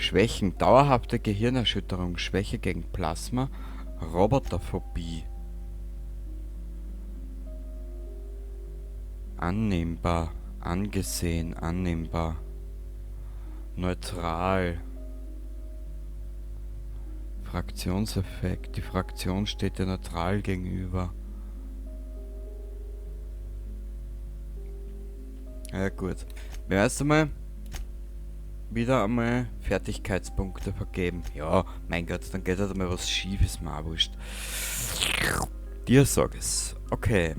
Schwächen, dauerhafte Gehirnerschütterung, Schwäche gegen Plasma, Roboterphobie. Annehmbar, angesehen, annehmbar. Neutral. Fraktionseffekt. Die Fraktion steht dir neutral gegenüber. Ja gut. Wir erst einmal wieder einmal Fertigkeitspunkte vergeben. Ja, mein Gott, dann geht halt einmal was schief, ist mir auch wurscht. Dir sag es. Okay.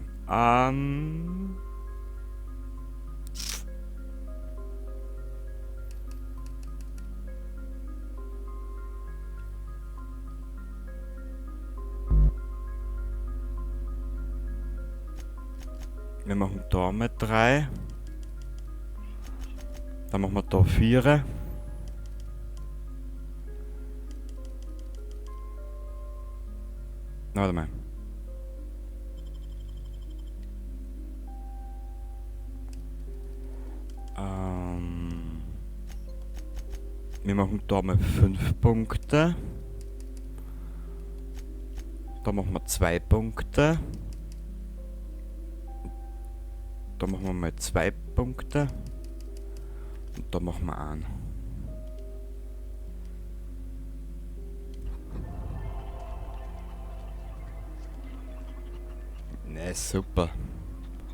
Wir machen da mal 3. Dann machen wir da 4. Na, warte mal. Wir machen da mal 5 Punkte. Da machen wir 2 Punkte. Da machen wir mal 2 Punkte. Und da machen wir 1. Ne, super.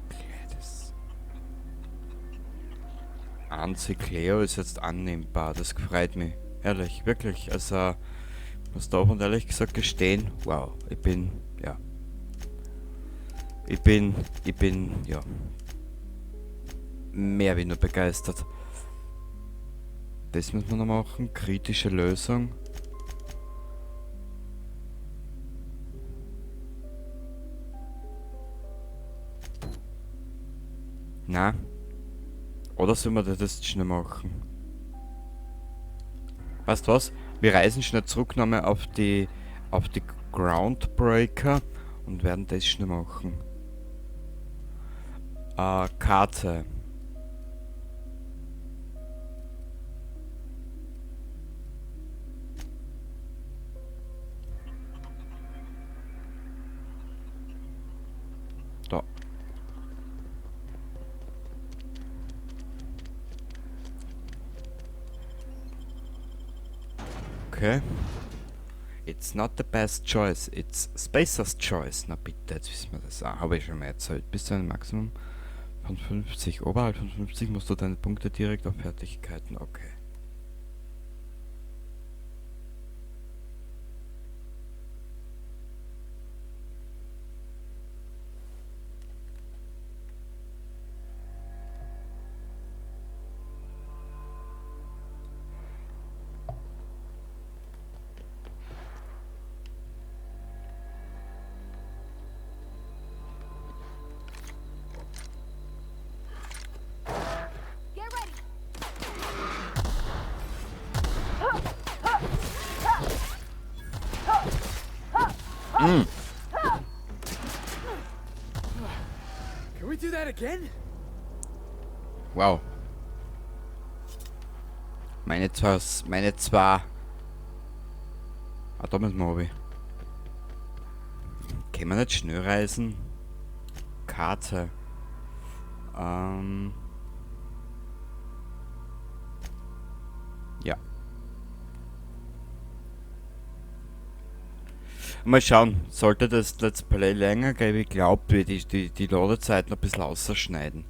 Okay, das Anzi Cleo ist jetzt annehmbar, das freut mich. Ehrlich, wirklich. Also, ich muss da und ehrlich gesagt gestehen, wow, ich bin, ja. Ich bin, ja. Mehr wie nur begeistert. Das müssen wir noch machen. Kritische Lösung. Na? Oder sollen wir das jetzt schnell machen? Weißt du was? Wir reisen schnell zurück nochmal auf die Groundbreaker und werden das schnell machen. Karte. Da. Okay. It's not the best choice, it's Spacer's Choice. Na bitte, jetzt wissen wir das auch. Habe ich schon mal erzählt. Bis zu einem Maximum von 50. Oberhalb von 50 musst du deine Punkte direkt auf Fertigkeiten. Okay. Can we do that again? Wow. Meine zwei, meine zwei. Ah, da müssen wir runter. Können wir nicht schnell reisen? Karte. Ja. Mal schauen, sollte das Let's Play länger gehen, ich glaub, wir die Ladezeiten ein bisschen ausschneiden.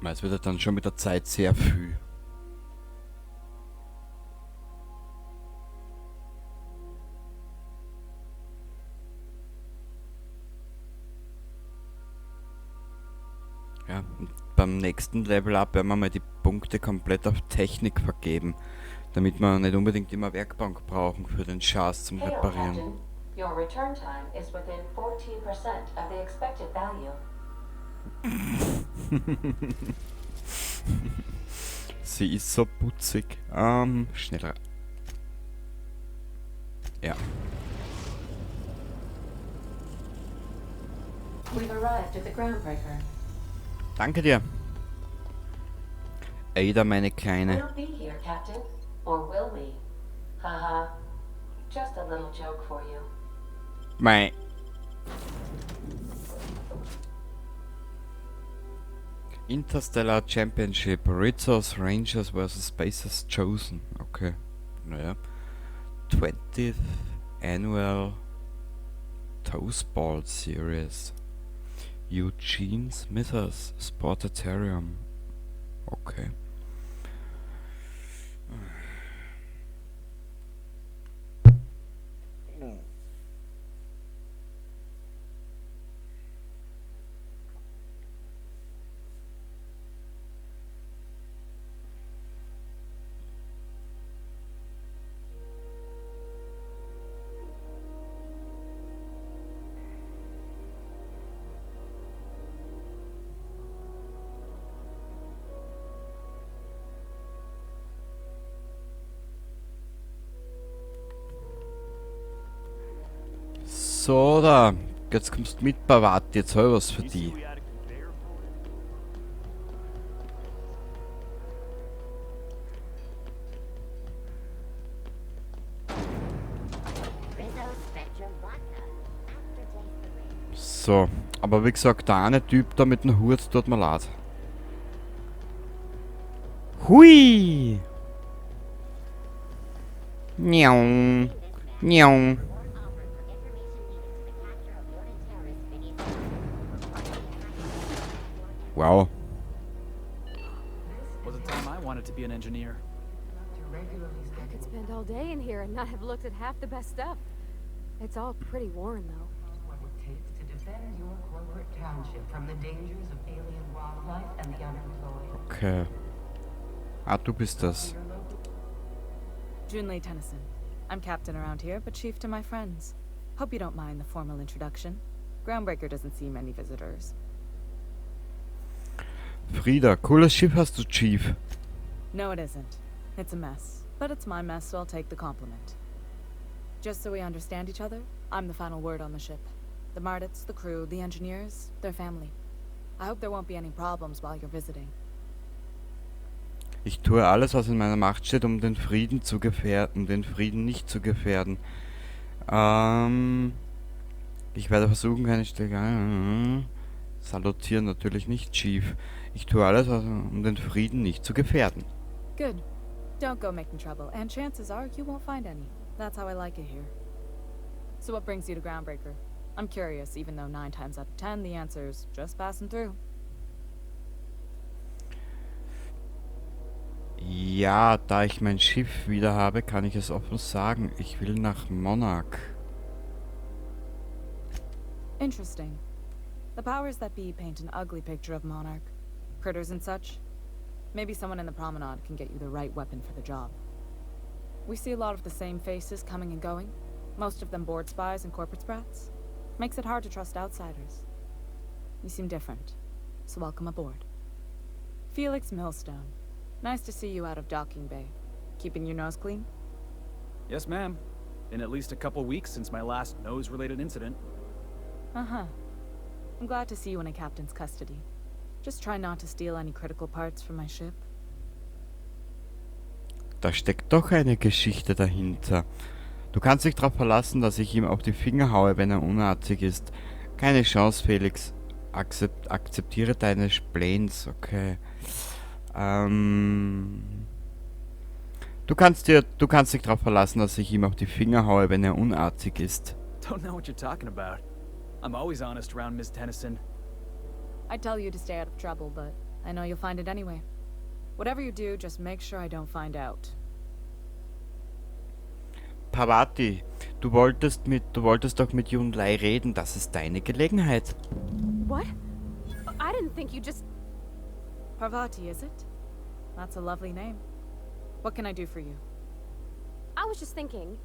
Weil es wird ja dann schon mit der Zeit sehr viel. Ja, und beim nächsten Level Up werden wir mal die Punkte komplett auf Technik vergeben, damit wir nicht unbedingt immer Werkbank brauchen für den Schatz zum Hail, Reparieren. Captain. Your return time is within 14% of the expected value. Sie ist so putzig. Schneller. Ja. We've arrived at the Groundbreaker. Danke dir. Ada, meine Kleine. We'll be here, Captain. Or will we? Haha. Just a little joke for you. Mei. Interstellar Championship, Rizzo's Rangers vs. Spacers Chosen. Okay. Naja. 20th Annual Toastball Series. Eugene Smithers Sportatarium. Okay. So, da. Jetzt kommst du mit, Parvati. Jetzt hab ich was für die. So, aber wie gesagt, der eine Typ da mit dem Hut tut mir leid. Hui! Miau. Miau. Wow. Was a time I wanted to be an engineer. I could spend all day in here and not have looked at half the best stuff. It's all pretty worn, though. What it takes to defend your corporate township from the dangers of alien wildlife and the unemployed. Okay. Ah, du bist das. Junlei Tennyson. I'm captain around here, but chief to my friends. Hope you don't mind the formal introduction. Groundbreaker doesn't see many visitors. Frieda, cooles Schiff hast du, Chief. No, it isn't. It's a mess. But it's my mess, so I'll take the compliment. Just so we understand each other, I'm the final word on the ship. The Mardets, the crew, the engineers, their family. I hope there won't be any problems while you're visiting. Ich tue alles, was in meiner Macht steht, um den Frieden zu gefährden, den Frieden nicht zu gefährden. Ich werde versuchen, keine Stelle. Salutieren natürlich nicht, Chief. Ich tue alles, um den Frieden nicht zu gefährden. Good. Don't go making trouble, and chances are you won't find any. That's how I like it here. So what brings you to Groundbreaker? I'm curious, even though 9 times out of 10 the answer's just passing through. Ja, da ich mein Schiff wieder habe, kann ich es offen sagen. Ich will nach Monarch. Interesting. The powers that be paint an ugly picture of Monarch. Critters and such. Maybe someone in the Promenade can get you the right weapon for the job. We see a lot of the same faces coming and going. Most of them board spies and corporate sprats. Makes it hard to trust outsiders. You seem different, so welcome aboard. Felix Millstone. Nice to see you out of docking bay. Keeping your nose clean? Yes, ma'am. Been at least a couple weeks since my last nose-related incident. Uh-huh. I'm glad to see you in a captain's custody. Just try not to steal any critical parts from my ship. Da steckt doch eine Geschichte dahinter. Du kannst dich darauf verlassen, dass ich ihm auf die Finger haue, wenn er unartig ist. Keine Chance, Felix. Akzeptiere deine Splens, okay. Du kannst dich darauf verlassen, dass ich ihm auf die Finger haue, wenn er unartig ist. Don't know what you're talking about. I'm always honest around Miss Tennyson. I'd tell you to stay out of trouble, but I know you'll find it anyway. Whatever you do, just make sure I don't find out. Parvati, du wolltest doch mit Junlei reden. Das ist deine Gelegenheit. What? I didn't think you just... Parvati, is it? That's a lovely name. What can I do for you? I was just thinking,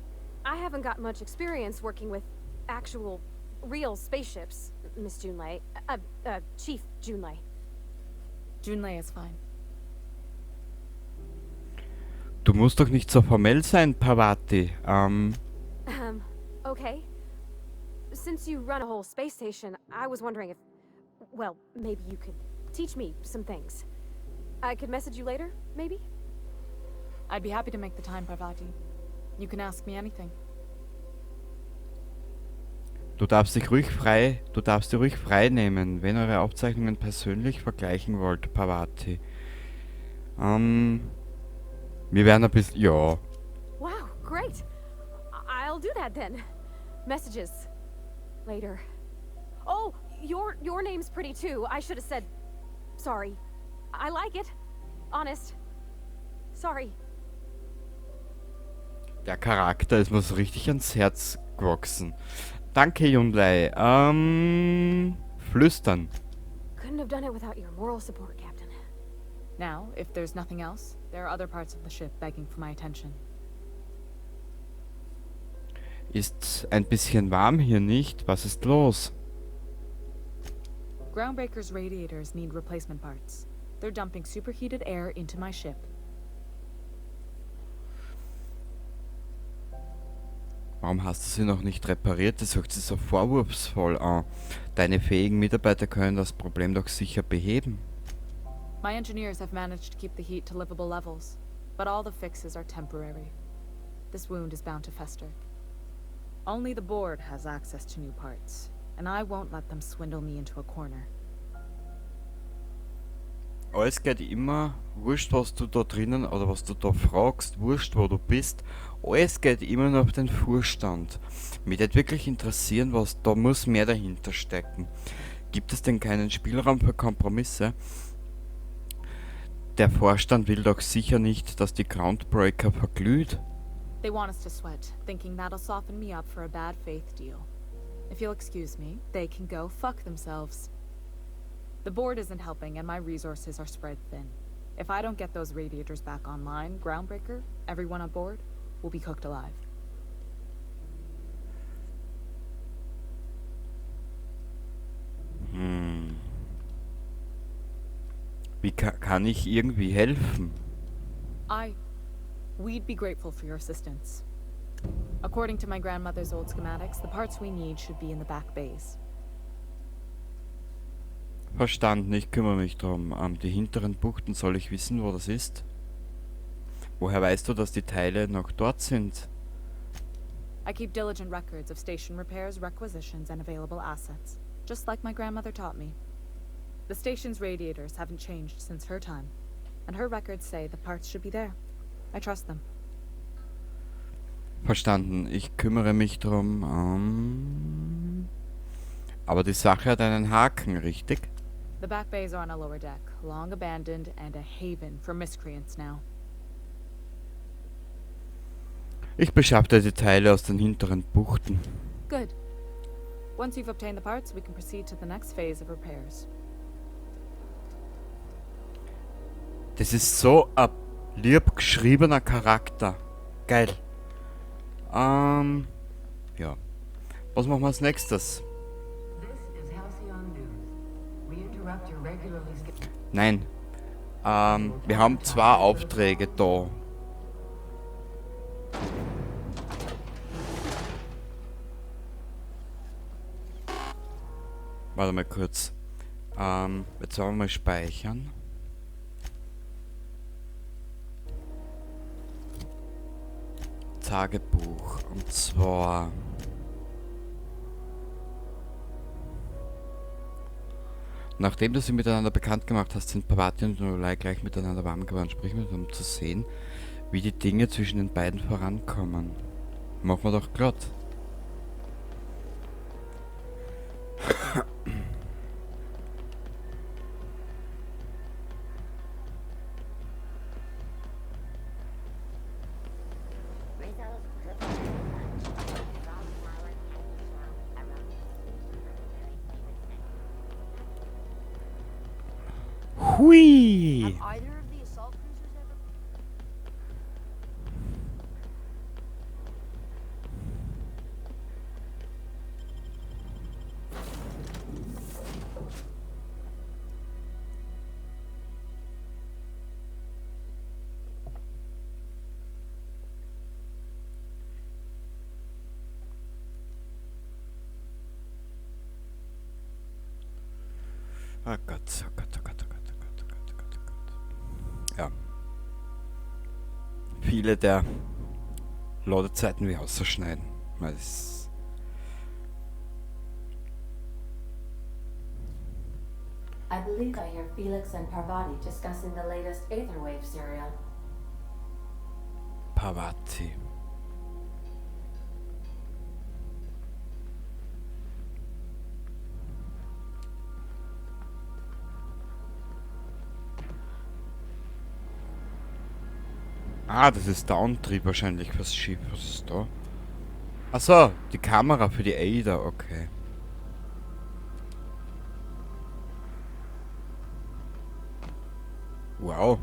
I haven't got much experience working with actual, real spaceships, Miss Junlei. Chief Junlei. Junlei is fine. Du musst doch nicht so formell sein, Parvati. Okay. Since you run a whole space station, I was wondering if, well, maybe you could teach me some things. I could message you later, maybe? I'd be happy to make the time, Parvati. You can ask me anything. Du darfst dich ruhig frei nehmen, wenn eure Aufzeichnungen persönlich vergleichen wollt, Parvati. Wir werden ein bisschen, ja. Wow, great. I'll do that then. Messages. Later. Oh, your name's pretty too. I should have said sorry. I like it. Honest. Sorry. Der Charakter ist mir so richtig ans Herz gewachsen. Danke, Junlei. Flüstern. Couldn't have done it without your moral support, Captain. Now, if there's nothing else, there are other parts of the ship begging for my attention. Ist ein bisschen warm hier, nicht? Was ist los? Groundbreaker's radiators need replacement parts. They're dumping superheated air into my ship. Warum hast du sie noch nicht repariert? Das hört sich so vorwurfsvoll an. Deine fähigen Mitarbeiter können das Problem doch sicher beheben. My engineers have managed to keep the heat to livable levels, but all the fixes are temporary. This wound is bound to fester. Only the board has access to new parts, and I won't let them swindle me into a corner. Alles geht immer, wurscht, was du da drinnen oder was du da fragst, wurscht, wo du bist, alles geht immer nur auf den Vorstand. Mich würde wirklich interessieren, was da muss mehr dahinter stecken. Gibt es denn keinen Spielraum für Kompromisse? Der Vorstand will doch sicher nicht, dass die Groundbreaker verglüht. They want us to sweat, thinking that'll soften me up for a bad faith deal. If you'll excuse me, they can go fuck themselves. The board isn't helping and my resources are spread thin. If I don't get those radiators back online, Groundbreaker, everyone on board, will be cooked alive. Wie kann ich irgendwie helfen? We'd be grateful for your assistance. According to my grandmother's old schematics, the parts we need should be in the back bays. Verstanden, ich kümmere mich drum. Die hinteren Buchten, soll ich wissen, wo das ist? Woher weißt du, dass die Teile noch dort sind? I keep diligent records of station repairs, requisitions, and available assets, just like my grandmother taught me. The station's radiators haven't changed since her time, and her records say the parts should be there. I trust them. Verstanden, ich kümmere mich drum. Aber die Sache hat einen Haken, richtig? The back bays are on a lower deck, long abandoned and a haven for miscreants now. Ich beschaffe dir die Teile aus den hinteren Buchten. Good. Once you've obtained the parts, we can proceed to the next phase of repairs. Das ist so ein lieb geschriebener Charakter. Geil. Ja. Was machen wir als nächstes? This is Halcyon News. We interrupt your regularly Nein. Wir haben zwei Aufträge da. Warte mal kurz. Jetzt wollen wir mal speichern. Tagebuch. Und zwar... Nachdem du sie miteinander bekannt gemacht hast, sind Parvati und Junlei gleich miteinander warm geworden. Sprich mit, um zu sehen, wie die Dinge zwischen den beiden vorankommen. Machen wir doch glatt. Hui! Have either of the assault cruisers ever Oh Gott, oh Gott, oh Gott, oh Gott, oh Gott, oh Gott, oh Gott, oh Gott. Ja. Viele der Ladezeiten wie auszuschneiden. Weil es I believe I hear Felix and Parvati discussing the latest Aetherwave serial. Parvati. Ah, das ist der Antrieb wahrscheinlich fürs Schiff. Was ist da? Achso, die Kamera für die Ada, okay. Wow.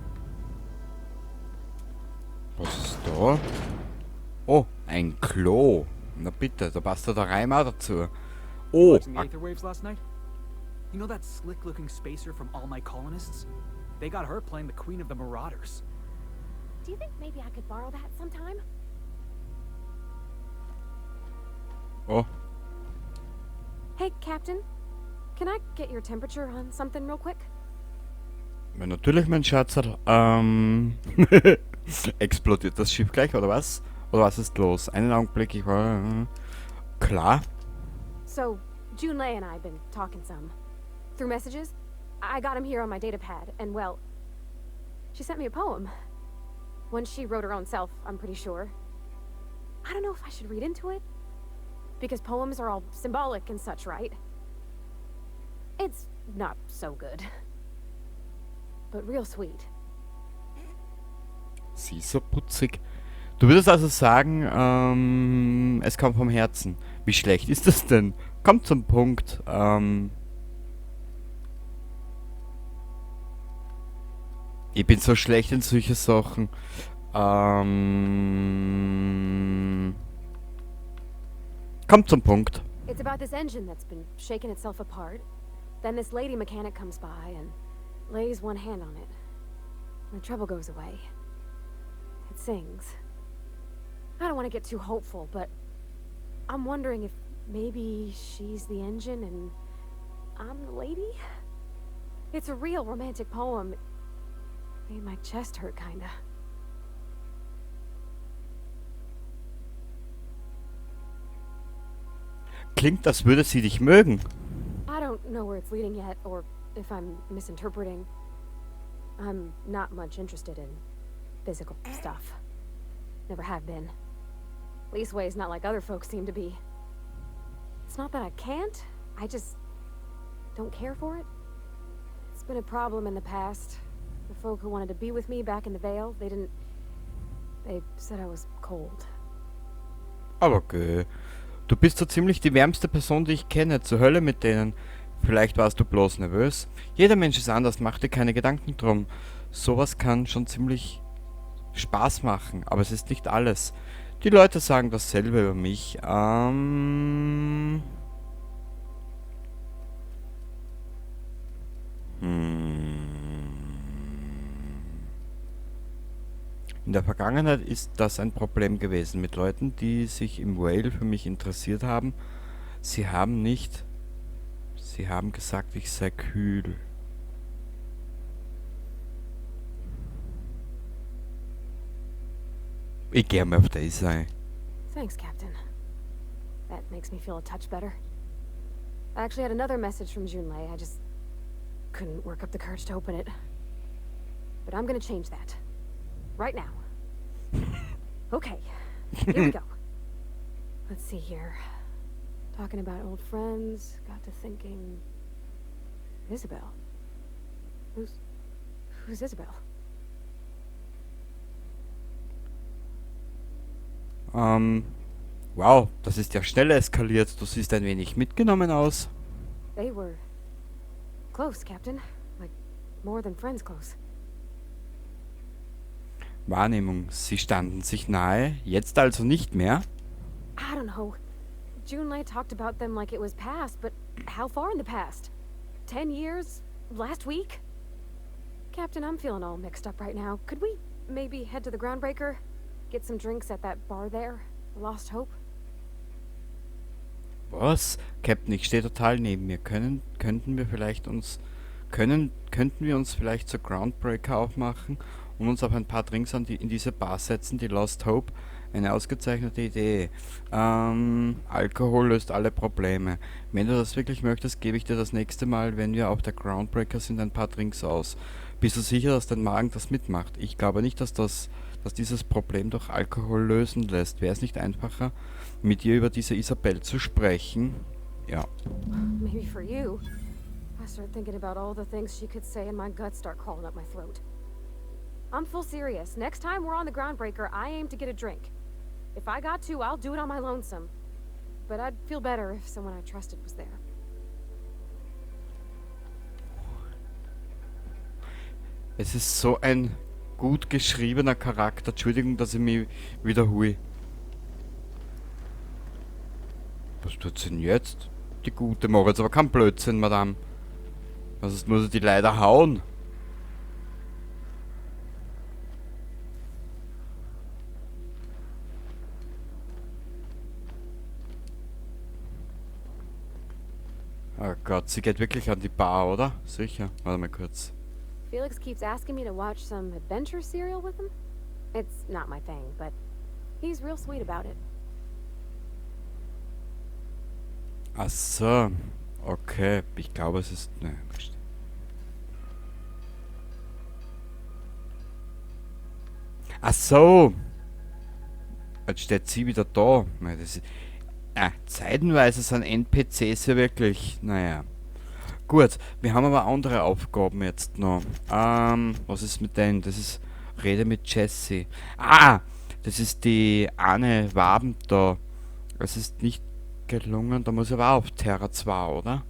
Was ist da? Oh, ein Klo. Na bitte, da passt ja der Reim auch dazu. Oh, Watching the Aetherwaves last night? You know that slick-looking spacer from All My Colonists? They got her playing the Queen of the Marauders. Do you think maybe I could borrow that sometime? Oh. Hey, Captain. Can I get your temperature on something real quick? Ja, natürlich, mein Schatzerl. Explodiert das Schiff gleich, oder was? Oder was ist los? Einen Augenblick, ich war... klar. So, Junlei and I have been talking some. Through messages. I got him here on my datapad, and well... She sent me a poem. One she wrote her own self, I'm pretty sure. I don't know if I should read into it. Because poems are all symbolic and such, right? It's not so good. But real sweet. Sie ist so putzig. Du würdest also sagen, es kommt vom Herzen. Wie schlecht ist das denn? Kommt zum Punkt. Ich bin so schlecht in solche Sachen. Kommt zum Punkt. It's about this engine that's been shaking itself apart. Then this lady mechanic comes by and lays one hand on it. And the trouble goes away. It sings. I don't want to get too hopeful, but I'm wondering if maybe she's the engine and I'm the lady? It's a real romantic poem. Made my chest hurt, kind of. Klingt, als würde sie dich mögen. I don't know where it's leading yet, or if I'm misinterpreting. I'm not much interested in physical stuff. Never have been. Leastways, not like other folks seem to be. It's not that I can't, I just don't care for it. It's been a problem in the past. The folk who wanted to be with me back in the Vale, they didn't... They said I was cold. Aber okay. Du bist so ziemlich die wärmste Person, die ich kenne. Zur Hölle mit denen. Vielleicht warst du bloß nervös. Jeder Mensch ist anders, mach dir keine Gedanken drum. Sowas kann schon ziemlich Spaß machen, aber es ist nicht alles. Die Leute sagen dasselbe über mich. In der Vergangenheit ist das ein Problem gewesen mit Leuten, die sich im Vale für mich interessiert haben. Sie haben nicht... Sie haben gesagt, ich sei kühl. Ich geh mal auf das sein. Thanks, Captain. That makes me feel a touch better. I actually had another message from Junlei. I just couldn't work up the courage to open it. But I'm going to change that. Right now. Okay, here we go. Let's see here. Talking about old friends, got to thinking... Isabel. Who's Isabel? Wow, das ist ja schnell eskaliert. Du siehst ein wenig mitgenommen aus. They were close, Captain. Like, more than friends close. Wahrnehmung. Sie standen sich nahe, jetzt also nicht mehr? I don't know. Junlei talked about them like it was past, but how far in the past? 10 years? Last week? Captain, I'm feeling all mixed up right now. Could we maybe head to the Groundbreaker? Get some drinks at that bar there? Lost Hope? Was? Captain, ich stehe total neben mir. Könnten wir vielleicht uns Könnten wir uns vielleicht zur Groundbreaker aufmachen und uns auf ein paar Drinks in diese Bar setzen, die Lost Hope? Eine ausgezeichnete Idee. Alkohol löst alle Probleme. Wenn du das wirklich möchtest, gebe ich dir das nächste Mal, wenn wir auf der Groundbreaker sind, ein paar Drinks aus. Bist du sicher, dass dein Magen das mitmacht? Ich glaube nicht, dass dieses Problem durch Alkohol lösen lässt. Wäre es nicht einfacher, mit dir über diese Isabel zu sprechen? Ja. Maybe for you. I start thinking about all the things she could say and my guts start crawling up my throat. I'm full serious. Next time we're on the Groundbreaker, I aim to get a drink. If I got to, I'll do it on my lonesome. But I'd feel better if someone I trusted was there. Es ist so ein gut geschriebener Charakter. Entschuldigung, dass ich mich wiederhole. Was tut sie denn jetzt? Die gute Moritz, aber kein Blödsinn, Madame. Was ist, muss ich die leider hauen? Oh Gott, sie geht wirklich an die Bar, oder? Sicher. Warte mal kurz. Felix keeps asking me to watch some adventure serial with him. It's not my thing, but he's real sweet about it. Ach so. Okay, ich glaube, es ist... Ne, wurscht. Ach so. Jetzt steht sie wieder da. Nein, das ist, zeitenweise sind NPCs ja wirklich... Naja. Gut, wir haben aber andere Aufgaben jetzt noch. Was ist mit denen? Das ist Rede mit Jessie. Ah, das ist die eine Waben da. Es ist nicht gelungen, da muss ich aber auch auf Terra 2, oder?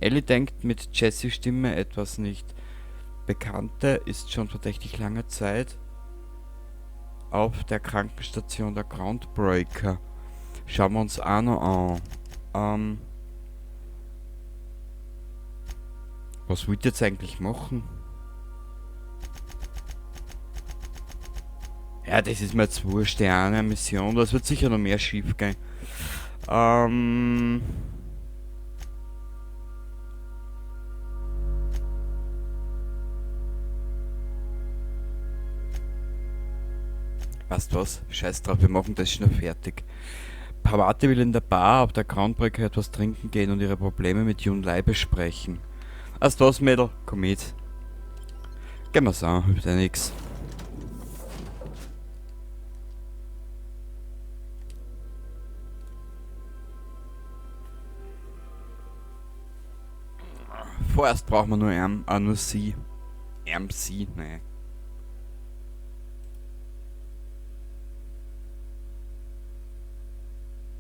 Ellie denkt, mit Jessies Stimme etwas nicht. Bekannte ist schon verdächtig lange Zeit auf der Krankenstation der Groundbreaker. Schauen wir uns auch noch an. Was wollt ihr jetzt eigentlich machen? Ja, das ist mir jetzt wurscht, die eine Mission. Das wird sicher noch mehr schief gehen. Weißt du was? Scheiß drauf, wir machen das schon noch fertig. Parvati will in der Bar auf der Groundbreaker etwas trinken gehen und ihre Probleme mit Junlei besprechen. Weißt du was, Mädel? Komm mit. Gehen wir's an, hilft ja nix. Vorerst brauchen wir nur nur sie. Sie, ne.